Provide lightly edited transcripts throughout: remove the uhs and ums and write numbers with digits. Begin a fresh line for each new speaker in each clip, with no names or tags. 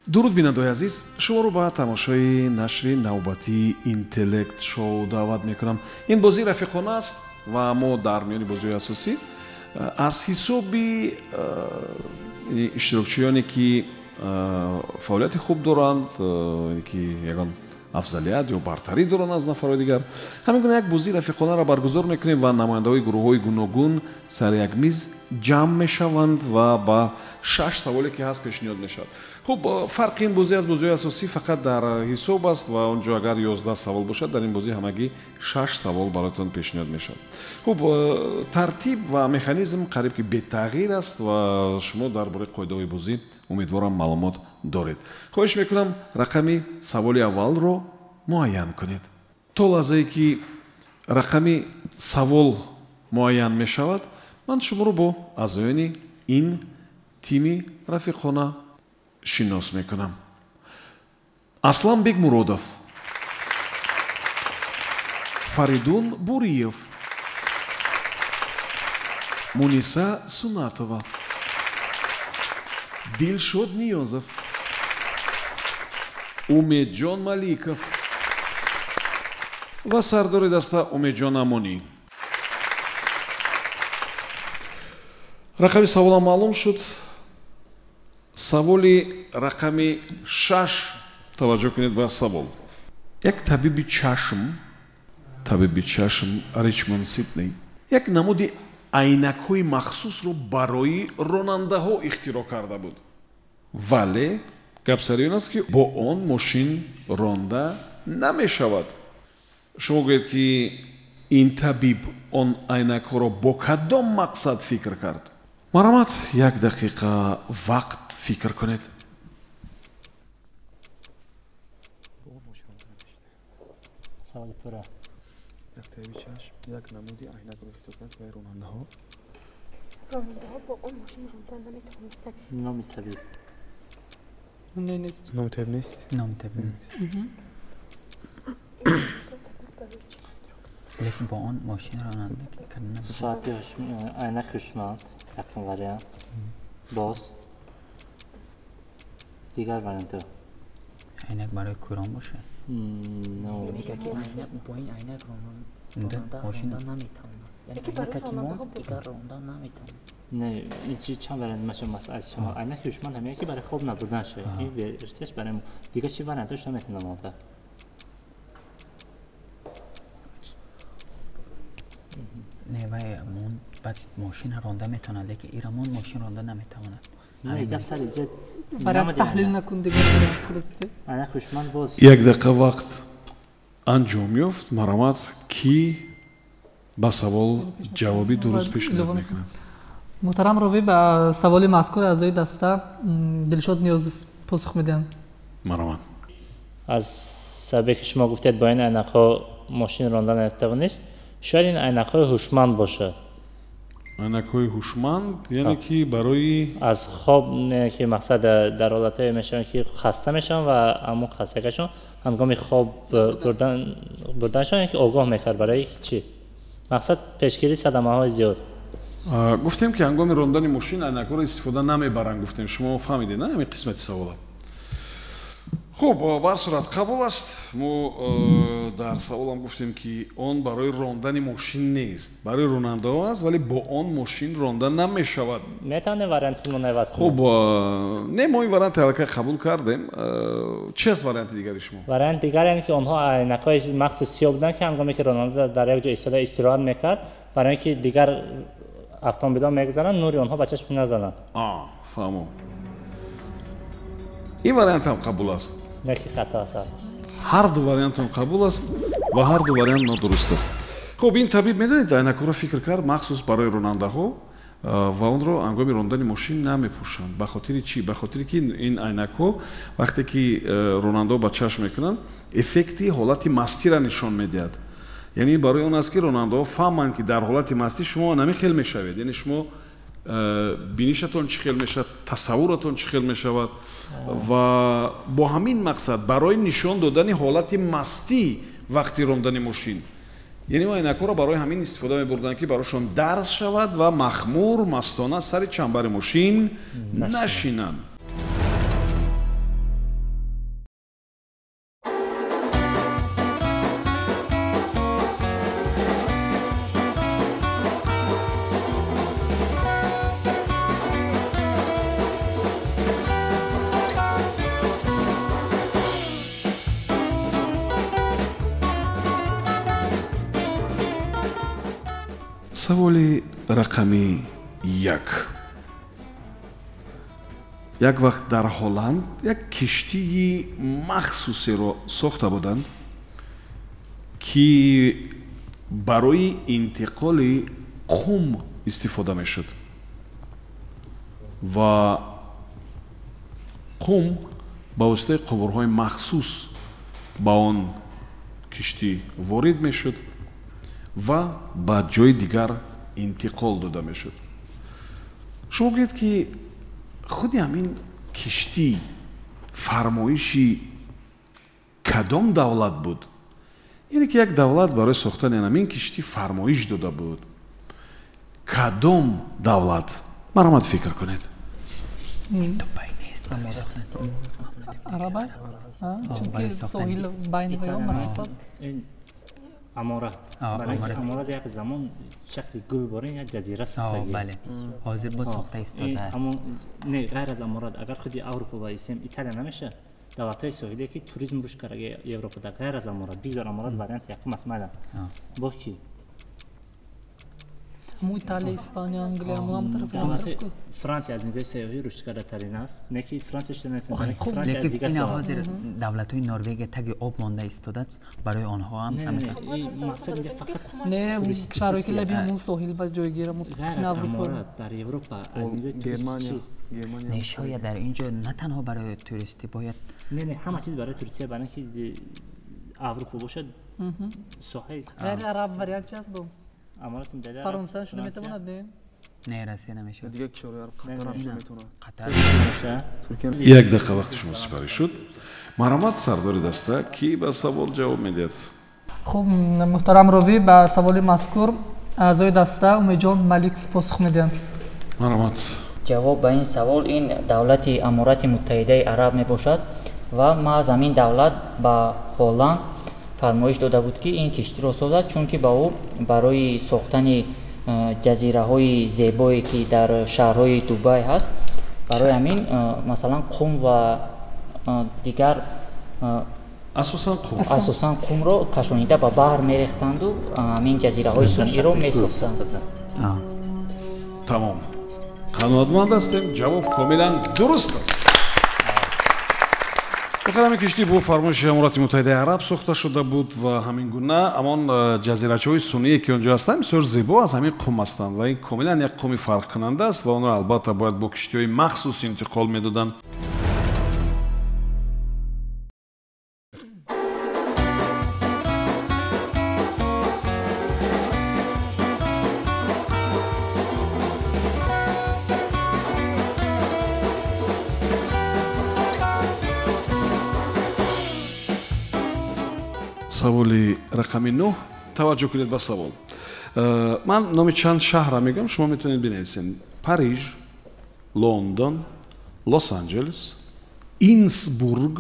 Дуруд, бинандаои азиз, шуморо ба тамошои нашри навбатии Интеллект Шоу даъват мекунам. Ин бозӣ рафиқона аст ва мо дар миёни бозиҳои асосӣ аз ҳисоби иштирокчиёне, ки фаъолияти хуб доранд, ки ягон афзалият ё бартарӣ доранд аз нафарҳои дигар, ҳамин гуна як бозии рафиқонаро баргузор мекунем ва намояндаҳои гурӯҳҳои гуногун сари як миз ҷамъ мешаванд ва ба шаш саволе, ки ҳаст, пешниҳод мешавад. Хуб, фарқи ин бозӣ аз бозиҳои асосӣ фақат дар ҳисоб аст ва он ҷо агар 11 савол бошад, дар ин бозӣ ҳамагӣ шаш савол бароятон пешниҳод мешавад. Хуб, тартиб ва механизм қариб ки бетағйир аст ва шумо дар бораи қоидаҳои бозӣ, умедворам, маълумот доред. Хоҳиш мекунам, рақами саволи аввалро муайян кунед. То лаҳзае ки рақами савол муайян мешавад, ман шуморо бо аъзоёни ин тими рафиқона шинос мекунам. Аслан Бекмуродов, Фаридун Буриев, Муниса Сунатова, Дилшод Ниёзов, Умедҷон Маликов ва сардори даста Умедҷон Амонӣ. Рақами саволам маълум шуд. Саволи рақами 6. Таваҷҷӯҳ кунед ба савол. Як табиби чашм Ричмонд Сидней як намуди айнакҳои махсусро барои ронандаҳо ихтироъ карда буд, вале гап сари он аст, ки бо он мошин ронда намешавад. Шумо гӯед, ки ин табиб он айнакҳоро бо кадом мақсад фикр кард? Марҳамат, як дақиқа вақт, фикр кунед.
Саволи пурра.
Як табиби чашм як намуди айнакро ихтироъ кард барои ронандаҳо.
Ронандаҳо бо он мошин ронда наметавонистанд.
Номи табиб.
Не, нест.
Номи табиб нест.
Номи табиб нест.
Ин табиб барои чӣ ихтироъ кард?
Лекин бо он мошин ронанда карда набуд.
Соати айнак ҳушманд, якум вариант. Боз дигар вариантҳо.
Айнак барои кӯрон бошад.
Но.
Мегӯяд, ки айнак, бо ин айнак
Унда
ронанда
мошин
ронда наметавонад, яъне
Яке барои
айнака ки монд,
ронандаҳо буд.
Дигар ронда наметавонад.
Не, ин чи чанд вариант маша аз шумо айнак ҳушманд ҳам яке барои хоб набурдан шуд. Ин версияш барои дигар чи вариантҳош наметавонам овард.
Не, вай мон баъд мошина ронда метавонад, лекин ира мон мошин ронда наметавонад.
Не, гап сари ҷа
Вариант таҳлил накун, дигар вариант худат.
Айнак ҳушманд боз.
Як дақиқа вақт анҷом ёфт. Марҳамат, кӣ ба савол ҷавоби дуруст пешниҳод мекунад?
Муҳтарам ровӣ, ба саволи мазкур аъзои даста Дилшод Ниёзов посух медиҳанд.
Марҳамат.
Аз сабабе ки шумо гуфтед, бо ин айнакҳо мошин ронда наметавонист, шояд ин айнакҳои ҳушманд бошад.
Айнакҳои ҳушманд, яъне ки барои
аз хоб не, ки мақсад дар ҳолатҳое мешаванд, ки хаста мешаванд ва ҳамон хастагиашон ҳангоми хоб бурданашон, яке огоҳ мекард барои чӣ мақсад пешгирии садамаҳои зиёд.
Гуфтем, ки ҳангоми рондани мошин айнакҳоро истифода намебаранд, гуфтем. Шумо фаҳмидед, на, ҳамин қисмати савола? Хуб, ба ҳар сурат қабул аст. Мо дар саволам гуфтем, ки он барои рондани мошин нест, барои ронандаҳо аст, вале бо он мошин ронда намешавад.
Метавонем варианти худро иваз кунем?
Хуб, не, мо ин варианти аллакай қабул кардем. Чи аст варианти дигари шумо?
Вариант дигар, яъне ки онҳо айнакҳои махсус сиёҳ буданд, ки ҳангоме ки ронанда дар як ҷо истода истироҳат мекард, барои ин ки дигар автомобилҳо мегузаранд, нури онҳо ба чашм назананд.
Фаҳмо, ин вариантам қабул аст.
Не, ки хато аст.
Ҳар ду вариантон қабул аст ва ҳар ду вариант нодуруст аст. Хуб, ин табиб, медонед, айнакҳоро фикр кард махсус барои ронандаҳо ва онро ҳангоми рондани мошин намепӯшанд. Ба хотири чӣ? Ба хотире ки ин айнакҳо, вақте ки ронандаҳо ба чашм мекунанд, эффекти ҳолати мастиро нишон медиҳад. Яъне барои он аст, ки ронандаҳо фаҳманд, ки дар ҳолати мастӣ шумо нами хел мешавед, яъне шумо бинишатон чӣ хел мешавад, тасаввуратон чӣ хел мешавад. Ва бо ҳамин мақсад, барои нишон додани ҳолати мастӣ вақти рондани мошин, яъне айнакҳоро барои ҳамин истифода мебурданд, ки барошон дарс шавад ва махмур, мастона сари чамбари мошин нашинанд. Саволи рақами 1. Як вақт дар Ҳолланд як киштии махсусеро сохта буданд, ки барои интиқоли қум истифода мешуд ва қум ба воситаи қубурҳои махсус ба он киштӣ ворид мешуд ва ба ҷои дигар интиқол дода мешуд. Шумо гӯед, ки худи ҳамин киштӣ фармоиши кадом давлат буд? Яъне ки як давлат барои сохтани ҳамин киштӣ фармоиш дода буд. Кадом давлат? Марҳамат, фикр кунед.
Дубай нест.
Араба? Чунки соҳил байни ваё масофа аст.
Аморат. Аморат як замон шакли гул борин як ҷазира сохтагӣ.
Бале, ҳозир боз сохта истодааст.
Не, ғайр аз Аморат, агар худи Аврупо ва исм Италия намеша, давлатҳои соҳилие ки туризм рушд кардаги Европада, ғайр аз Аморат, бигзор Аморат вариант якум аст, майла. Бо ки?
Ҳамун Италия, Испания, Англия, ҳамун тараф.
Франсия аз нигоҳи сайёҳӣ рушдкардатарин аст. Не ки Франсия шуда наметавонад,
Франсия аз дигар соҳа. Ҳозир давлатҳои Норвегия таги об монда истодааст, барои онҳо ҳам
мақсад инҷа фақат
не, шаҳрҳое ки лаби ҳамун соҳил ба ҷойгир, ҳамун
ғайр аз Аморат дар Европа аз нигоҳи туристӣ
не, шояд дар ин ҷо на танҳо барои туристӣ бояд.
Не, ҳама чиз барои туристия, барои ки Аврупо бошад соҳаи
ғайри араб вариант чи аст бо?
Аморат муттаҳида
Фаронса шуда метавонад, не?
Не, Россия намешавад.
Дигар кишварҳои араб, Қатар ҳам шуда метавонад.
Қатар.
Як дақиқа вақти шумо сипарӣ шуд. Марҳамат, сардори даста, кӣ ба савол ҷавоб медиҳад?
Хуб, муҳтарам ровӣ, ба саволи мазкур аъзои даста Умедҷон Малик посух медиҳанд.
Марҳамат.
Ҷавоб ба ин савол ин давлати Аморати Муттаҳидаи Араб мебошад ва маҳз ҳамин давлат ба Ҳолланд фармоиш дода буд, ки ин киштиро созад, чунки ба ӯ барои сохтани ҷазираҳои зебое, ки дар шаҳрҳои Дубай ҳаст, барои ҳамин масалан қум ва дигар асосан қумро кашонида ба баҳр мерехтанду ҳамин ҷазираҳои сунъиро месохтанд.
Тамом, қаноатманд ҳастем, ҷавоб комилан дуруст аст. Охир ҳамин киштӣ бо фармоиши Аморати Муттаҳидаи Араб сохта шуда буд ва ҳамин гуна ҳамон ҷазирачаҳои сунъие, ки онҷо ҳастанд, бисёр зебо аз ҳамин қум ҳастанд ва ин комилан як қуми фарқкунанда аст ва онро албатта бояд бо киштиҳои махсус интиқол медоданд. Саволи рақами 9. Таваҷҷӯҳ кунед ба савол. Ман номи чанд шаҳрро мегӯям, шумо метавонед бинависед. Париж, Лондон, Лос Анҷелес, Инсбург,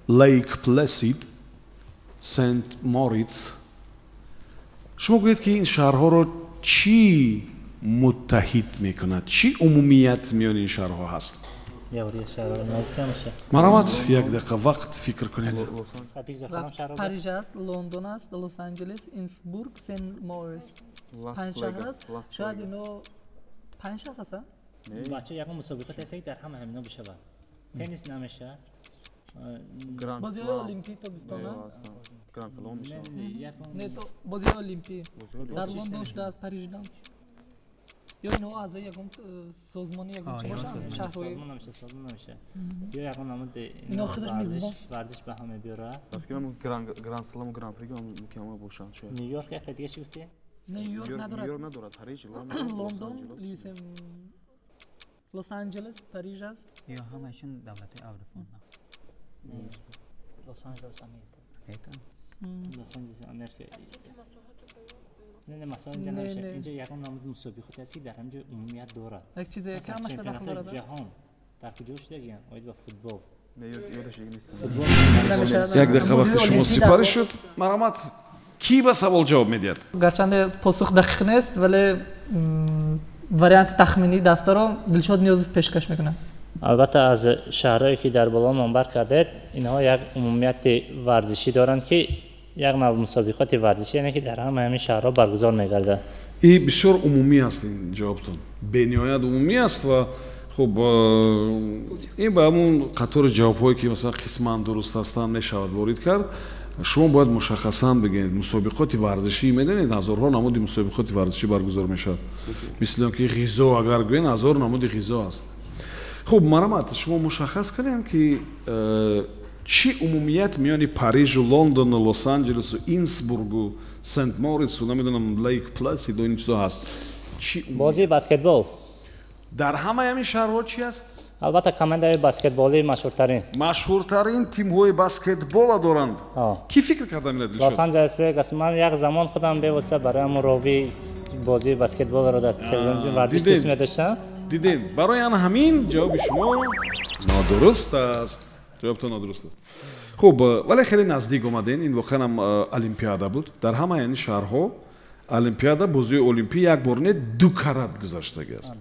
Лейк Плесид, Сент Мориц. Шумо гӯед, ки ин шаҳрҳоро чӣ муттаҳид мекунад, чӣ умумият миёни ин шаҳрҳо ҳаст? Марҳамат, як дақиқа вақт фикр кунед.
Париж аст, Лондон аст, Лос Анҷелес, Инсбург, Сент Морис. Панҷ шаҳр аст. Шояд ино панҷ шаҳр аст?
Бача, ягон мусобиқат аст, ки дар ҳама ҳамино бишавад. Теннис намешавад.
Бозиҳои олимпӣ тобистона?
Гранд Слам мешавад.
Не, бозиҳои олимпӣ дар Лондон шудааст, Париж дам. Ё инҳо аъзои ягон созмони ягон чӣ бошанд? Шаҳрҳои
созмон намешавад. Ё ягон намуди
ино худаш мезбон
варзиш ба ҳама биёрад.
Ба фикрам Гранд Слам, Гранд При мумкин бошанд шояд.
Нью-Йорк якта дига чӣ гуфтӣ?
Не, Нью-Йорк надорад.
Нью-Йорк надорад, Париж,
Лондон, Лос Анҷелес, Париж аст.
Ё ҳамаашон давлатҳои Аврупо.
Лос Анҷелес Америка.
Лос Анҷелес Америка. Не, масалан инҷа намешавад. Инҷа ягон намуди мусобиқоте аст, ки дар ҳамин ҷо умумият дорад.
Як чизе ки ҳамаш ба дахл дорад.
Ҷаҳон дар куҷо шудагиян? Оид ба футбол.
Не, ёдаш нест.
Як дақиқа вақти шумо сипарӣ шуд. Марҳамат, кӣ ба савол ҷавоб медиҳад?
Гарчанде посух дақиқ нест, вале варианти тахминии дастаро Дилшод Ниёзов пешкаш мекунад.
Албатта, аз шаҳрҳое, ки дар боло номбар кардед, инҳо як умумияти варзишӣ доранд, ки як нав мусобиқоти варзишӣ, яъне ки дар ҳамаи ҳамин шаҳрҳо баргузор мегардад.
И бисёр умумӣ аст ин ҷавобтон, бениҳоят умумӣ аст ва хуб, ин ба ҳамун қатори ҷавобҳое ки масалан қисман дуруст ҳастанд мешавад ворид кард. Шумо бояд мушаххасан бигӯед. Мусобиқоти варзишӣ медонед, ҳазорҳо намуди мусобиқоти варзишӣ баргузор мешавад, мисли он ки ғизо агар гӯен, ҳазор намуди ғизо аст. Хуб, марамат, шумо мушаххас кунед ки чӣ умумият миёни Парижу, Лондону, Лос-Анҷелесу, Инсбургу, Сент Моритсу, намедонам, Лейк Пласидо, ин чизо ҳаст. Чӣ
бозии баскетбол
дар ҳамаи ҳамин шаҳрҳо чӣ аст?
Албатта, командаи баскетболии машҳуртарин.
Машҳуртарин тимҳои баскетбола доранд. Кӣ фикр карда милад?
Лос-Анҷелес Вегас. Ман як замон худам бевосита барои ҳамон ровии бозии баскетболро дар телевизион варзиш дӯст медоштам.
Дидед, барои ан ҳамин ҷавоби шумо нодуруст аст. Ҷавобтон нодуруст аст. Хуб, вале хеле наздик омадем. Ин воқеан ҳам олимпиада буд. Дар ҳамаи ин шаҳрҳо олимпиада, бозии олимпӣ як бор не, ду карат гузаштагӣ аст.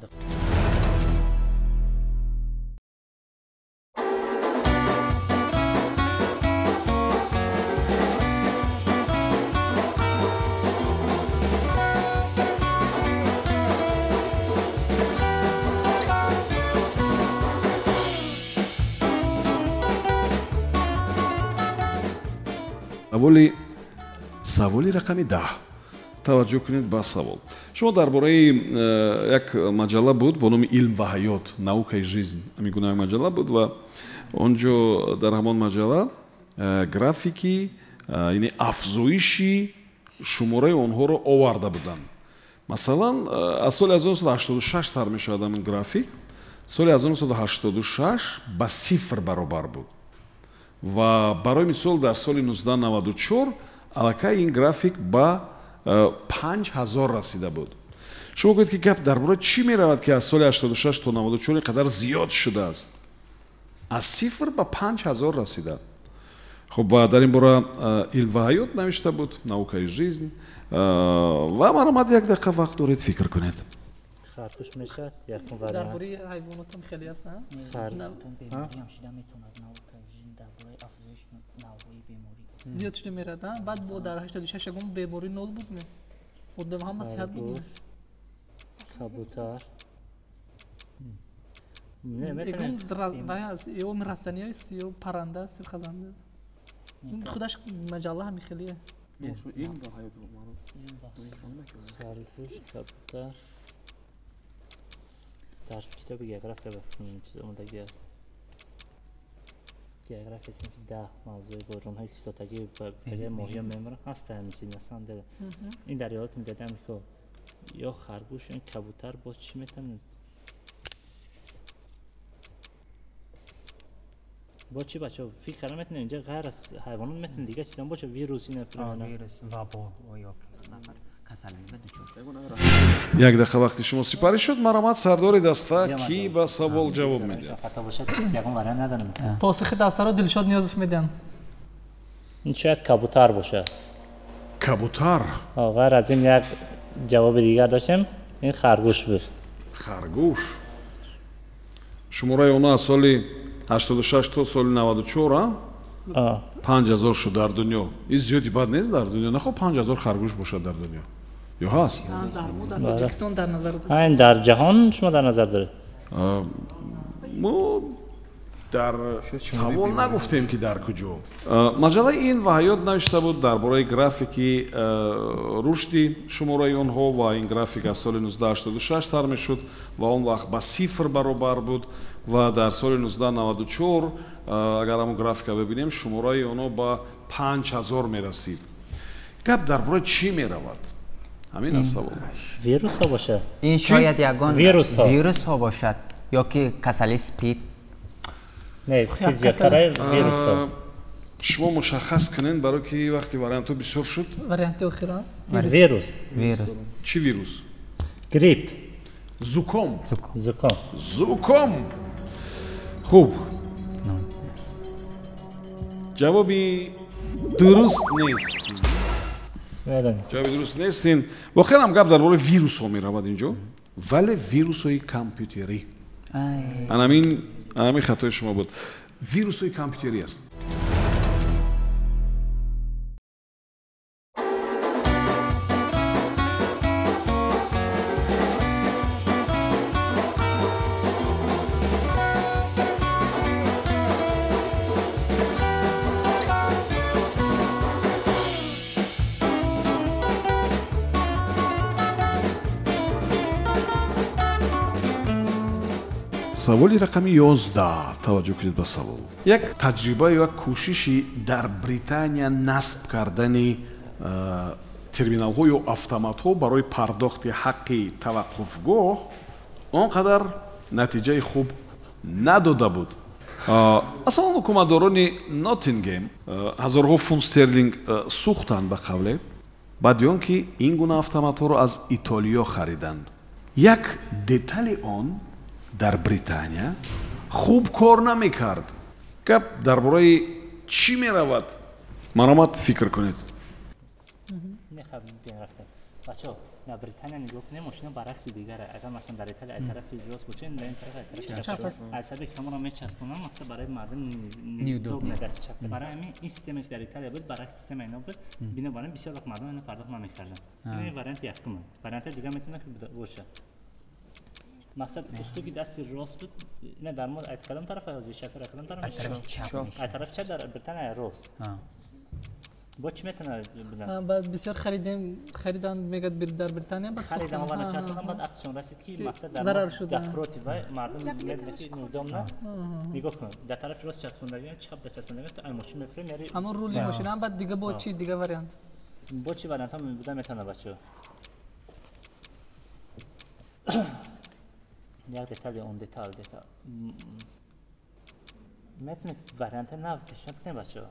Саволи рақами 10. Таваҷҷӯҳ кунед ба савол. Шумо дар бораи як маҷалла буд бо номи «Илм ва ҳаёт», «Наука и жизнь», ҳамин гуна як маҷалла буд ва он ҷо дар ҳамон маҷалла графики, яъне афзоиши шумораи онҳоро оварда буданд. Масалан, аз соли 1986 сар мешавад ҳамин график. Соли 1986 ба сифр баробар буд ва барои мисол дар соли 1994 аллакай ин график ба 5000 расида буд. Шумо гӯед ки гап дар бораи чӣ меравад, ки аз соли 86 то 94 қадар зиёд шудааст, аз сифр ба 5000 расида. Хуб, ва дар ин бора «Илм ва ҳаёт» навишта буд, «Наука и жизнь». Ва маромад, як дақиқа вақт доред, фикр кунед.
Харгӯш мешавад якум
Дар
вариант.
бораи ҳайвонотам хеле аст, а?
Хар-
Бемориам шида метавонад, «Наука и жизнь» дар бораи афзоиши навъҳои беморӣ.
Зиёд шуда мерад, а? Баъд бо дар 86 ягон беморӣ нол буд ме? Одам ҳама сиҳат буд ме?
Харгӯш, кабутар. Не,
Ягон
метавонем.
вай аст, ё растанӣ аст, ё парранда аст, ё хазанда. Худаш маҷалла ҳами хелие.
Илм ва ҳаёт маъруф.
Харгӯш, кабутар. Дар китоби география ба фикр мекунам чиз омодагӣ аст. География синфи 10, мавзӯи боронҳои кислотагӣ ва гуфтагии моҳиё мемиранд, ҳаста ҳамин чиз на самом деле. Ин дар Иёлоти Муттаҳидаи Амрико ё харгӯш, ё кабутар, боз чӣ метавонед? Бо чӣ, бачаҳо, фикр карда метавонед, инҷа ғайр аз ҳайвонот метавонед дигар чизам боша, вирус ина филон.
Вирус, вабо ё касалиба дучор.
Як дақиқа вақти шумо сипарӣ шуд. Маромад, сардори даста, кӣ ба савол ҷавоб медиҳад?
Хато бошад, ягон вариант надорам.
Посухи дастаро Дилшод Ниёзов медиҳанд.
Ин шояд кабутар бошад.
Кабутар.
Ғайр аз ин як ҷавоби дигар доштем, ин харгӯш буд.
Харгӯш. Шумораи онҳо аз соли 86 то соли 94
А,
5000 шуд дар дунё. Ин зиёди бад нест дар дунё. Нахо 5000 харгӯш бошад дар дунё. Ё ҳаст?
Дар мо дар Тоҷикистон дар назар дорем.
Ин дар ҷаҳон шумо дар назар доред?
Мо дар савол нагуфтем ки дар куҷо. Маҷаллаи «Илм ва ҳаёт» навишта буд дар бораи графики рушди шумораи онҳо ва ин график аз соли 1986 сар мешуд ва он вақт ба сифр баробар буд ва дар соли 1994, агар ҳамон графика бибинем, шумораи онҳо ба 5000 мерасид. Гап дар бораи чӣ меравад? Ҳамин аст савол.
Вирусҳо бошад.
Ин шояд ягон
Вирусҳо.
Вирусҳо бошад ё ки касали спид.
Не, спид зиёдтара, вирусҳо.
Шумо мушаххас кунед, барои ки вақти вариантҳо бисёр шуд.
Варианти охира.
Вирус.
Вирус.
Чӣ вирус?
Грипп.
Зуком.
Зуком.
Зуком. Хуб, ҷавоби дуруст нест.
Медонед.
Ҷавоби дуруст нест. Ин воқеан ҳам гап дар бораи вирусҳо меравад инҷо, вале вирусҳои компютерӣ. Анамин хатои шумо буд, вирусҳои компютерӣ аст. Саволи рақами 11. Таваҷҷӯҳ кунед ба савол. Як таҷриба ё як кӯшиши дар Британия насб кардани терминалҳо ё автоматҳо барои пардохти ҳаққи таваққуфгоҳ он қадар натиҷаи хуб надода буд. Масалан, ҳукуматдорони Ноттингем ҳазорҳо фунт стерлинг сӯхтанд ба қавле, баъди он ки ин гуна автоматҳоро аз Итолиё хариданд. Як детали он дар Британия хуб кор намекард. Гап дар бораи чӣ меравад? Маромад, фикр кунед.
Бачаҳо, дар Британия нигоҳ кунем, мошина баръакси дигар. Агар масалан дар Италия аз тарафи рост бошед, дар ин тараф аз тарафи чап аст. Аз сабаби ки ҳамонро мечаспонам, мақсад барои мардум неудобно дасти чап. Барои ҳамин ин системе ки дар Италия буд, баръакси система ино буд. Бинобар ин бисёр вақт мардум ино пардохт намекарданд. Ин варианти якум. Варианти дигар метавонад ки бошад. Мақсад устуки дасти рост буд, ина дар мо аз кадом тараф аз шофер аз кадом тараф?
Аз тарафи чап.
Аз тарафи чап дар Британия рост. Бо чӣ метавонад будан?
Баъд бисёр хариданд, мегӯяд дар Британия, баъд
хариданд, оварда часпонданд, баъд ақлшон расид ки мақсад
зарар шуд.
Дар против вай мардум мебинад ки неудобно. Нигоҳ кун, дар тарафи рост часпондагиан, чап дар часпондагиан, ту ай мошин мефурӣ, мери.
Ҳамон рули мошина, баъд дига бо чӣ дига вариант?
Бо чӣ вариантҳо будан метавонад, бачаҳо? Як детали, он детал, детал. Метавонед варианти нав пешниҳод кунед, бачаҳо?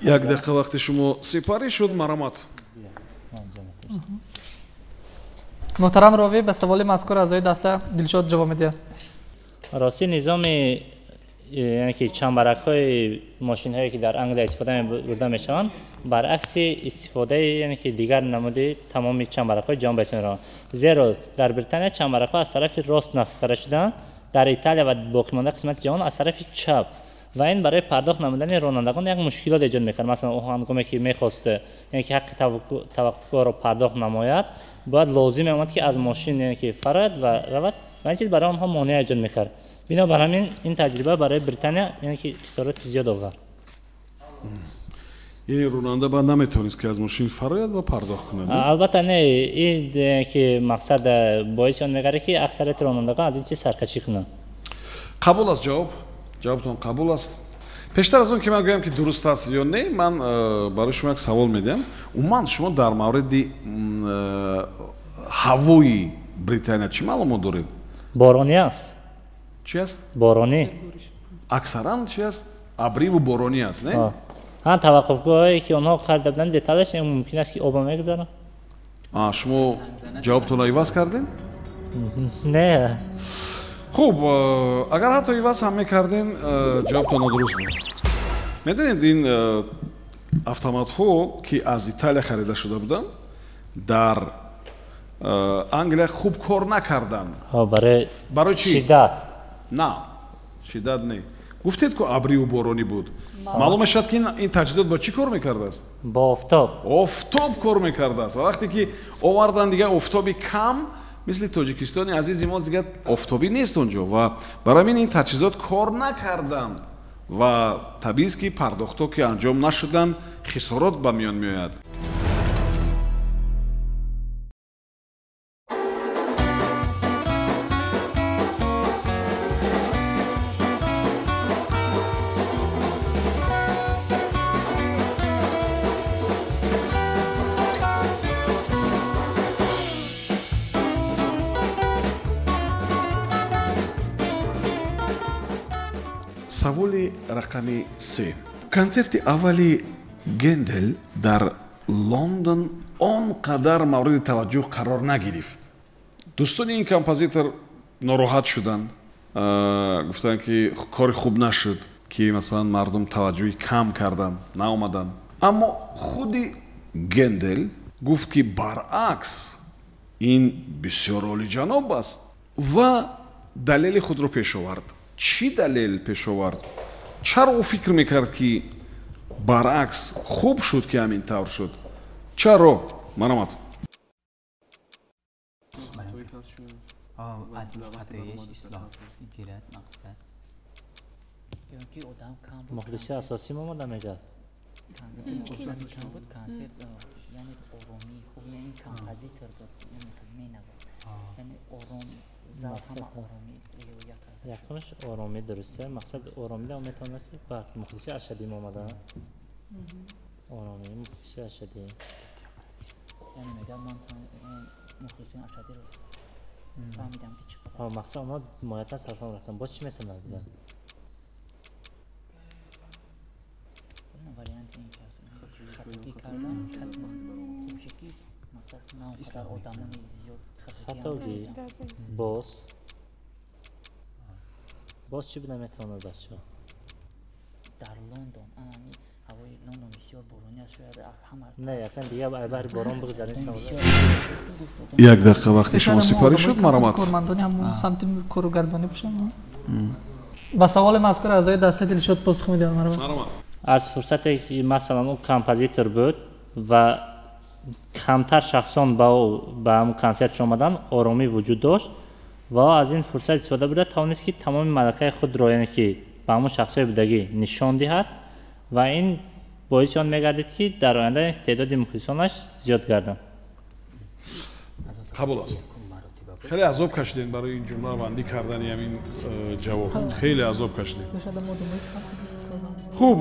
Як дақиқа вақти шумо сипарӣ шуд, маромад.
Муҳтарам ровӣ, ба саволи мазкур аъзои даста Дилшод ҷавоб медиҳад.
Рости низоми яъне ки чамбаракҳои мошинҳое ки дар Англия истифода бурда мешаванд, баръакси истифодаи яъне ки дигар намуди тамоми чамбаракҳои ҷаҳон ба ҳисоб мераванд. Зеро дар Британия чамбаракҳо аз тарафи рост насб карда шудаанд, дар Италия ва боқимонда қисмати ҷаҳон аз тарафи чап. Ва ин барои пардохт намудани ронандагон як мушкилот эҷод мекард. Масалан, ӯ ҳангоме ки мехост яъне ки ҳаққи таваққуфгоҳро пардохт намояд, бояд лозим меомад ки аз мошин яъне ки фарояд ва равад, ва ин чиз барои онҳо монеа эҷод мекард. Бинобар ҳамин ин таҷриба барои Британия яъне ки хисороти зиёд овард.
Яъне ронанда баъд наметавонист ки аз мошин фарояд ва пардохт кунад?
Албатта не, ин ки мақсад боиси он мегардад ки аксарияти ронандагон аз ин чиз саркашӣ кунанд.
Қабул аст ҷавоб? Ҷавобтон қабул аст. Пештар аз он ки ман гӯям ки дуруст аст ё не, ман барои шумо як савол медиҳам. Умуман шумо дар мавриди ҳавои Британия чӣ маълумот доред?
Боронӣ аст.
Чӣ аст?
Боронӣ.
Аксаран чӣ аст? Абриву боронӣ аст, не?
Ҳа, таваққуфгоҳое ки онҳо харида буданд, деталаш мумкин аст ки оба мегузарад.
Шумо ҷавобтонро иваз кардем?
Не.
Хуб, агар ҳатто иваз ҳам мекардем, ҷавобтон нодуруст буд. Медонед, ин автоматҳо ки аз Италия харида шуда буданд, дар Англия хуб кор накарданд. Барои чӣ?
Шиддат.
На, шиддат не. Гуфтед ку абриву боронӣ буд. Маълум мешавад ки ин таҷҳизот бо чӣ кор мекардааст?
Бо офтоб.
Офтоб кор мекардааст. Ва вақте ки овардан дигар офтоби кам, мисли Тоҷикистони азизи мо дигар офтобӣ нест онҷо, ва барои ҳамин ин таҷҳизот кор накарданд ва табиист ки пардохтҳо ки анҷом нашуданд, хисорот ба миён меояд. Саволи рақами 3. Консерти аввали Гендел дар Лондон он қадар мавриди таваҷҷӯҳ қарор нагирифт. Дӯстони ин композитор нороҳат шуданд, гуфтанд ки кори хуб нашуд, ки масалан мардум таваҷҷӯҳи кам карданд, наомаданд. Аммо худи Гендел гуфт ки баръакс ин бисёр олиҷаноб аст ва далели худро пеш овард. Чӣ далел пеш овард? Чаро ӯ фикр мекард ки баръакс хуб шуд ки ҳамин тавр шуд? Чаро? Маромад.
Аз хатоиш ислоҳ гирад мақсад.
Мухлиси асосӣ омода мегардад.
Консерт яъне оромӣ хуб, ин композитор буд, менавохт. Яъне ором, зал ҳама оромӣ риоя карда.
Якумаш оромӣ, дуруста. Мақсад оромида метавонад, ки ба мухлиси ашаддӣ омадан, оромӣ, мухлиси ашаддӣ.
Яъне мегӯяд, ман мухлисони ашаддиро фаҳмидам, ки чӣ қадар.
Мақсад онҳо моятан сарфам рафтан. Боз чӣ метавонад будан?
Варианти ин ки хатогӣ кардам, хуб шуд, ки мақсад на он қадар одамони зиёд.
Хатогӣ. Боз чӣ буда метавонад, бачаҳо?
Дар Лондон анами ҳавои Лондон бисёр боронӣ аст, шояд ҳама.
Не, якан дига баҳри борон бигзарин савол.
Як дақиқа вақти шумо сипарӣ шуд, марҳамат.
Кормандони ҳамон самти кору гардонӣ бошанд. Ба саволи мазкур аъзои дастаи Дилшод посух медиҳанд, марҳамат.
Аз фурсате ки, масалан, ӯ композитор буд ва камтар шахсон ба ӯ ба ҳамн консертш омадан, оромӣ вуҷуд дошт ва ӯ аз ин фурсат истифода бурда тавонист, ки тамоми малакаи худро, яъне ки ба ҳамон шахсҳои будагӣ нишон диҳад, ва ин боиси он мегардид, ки дар оянда теъдоди мухлисонаш зиёд гарданд.
Қабул аст. Хеле азоб кашидем барои ин ҷумлабандӣ кардани ҳамин ҷавоб, хеле азоб кашидем. Хуб,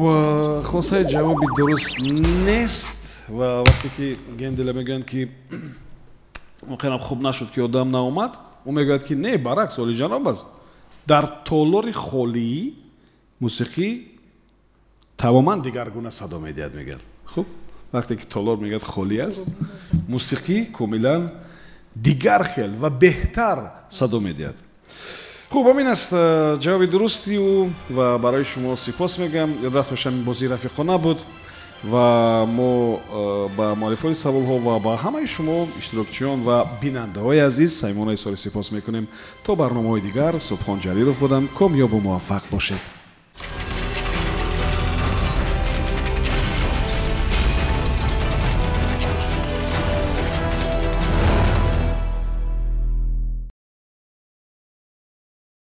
хулосаи ҷавоби дуруст нест. Ва вақте ки Гендела мегӯянд, ки воқеан хуб нашуд, ки одам наомад, ӯ мегӯяд, ки не, баръакс, олиҷаноб аст, дар толори холӣ мусиқӣ тамоман дигаргуна садо медиҳад, мегӯяд. Хуб, вақте ки толор, мегӯяд, холӣ аст, мусиқӣ комилан дигар хел ва беҳтар садо медиҳад. Хуб, ҳамин аст ҷавоби дурусти ӯ ва барои шумо сипос мегӯям. Ёдрас мешавам, ин бозии рафиқона буд ва мо ба муаллифони саволҳо ва ба ҳамаи шумо, иштирокчиён ва бинандаҳои азиз, самимона изҳори сипос мекунем. То барномаҳои дигар, Субҳон Ҷалилов будам. Комёбу муваффақ бошед.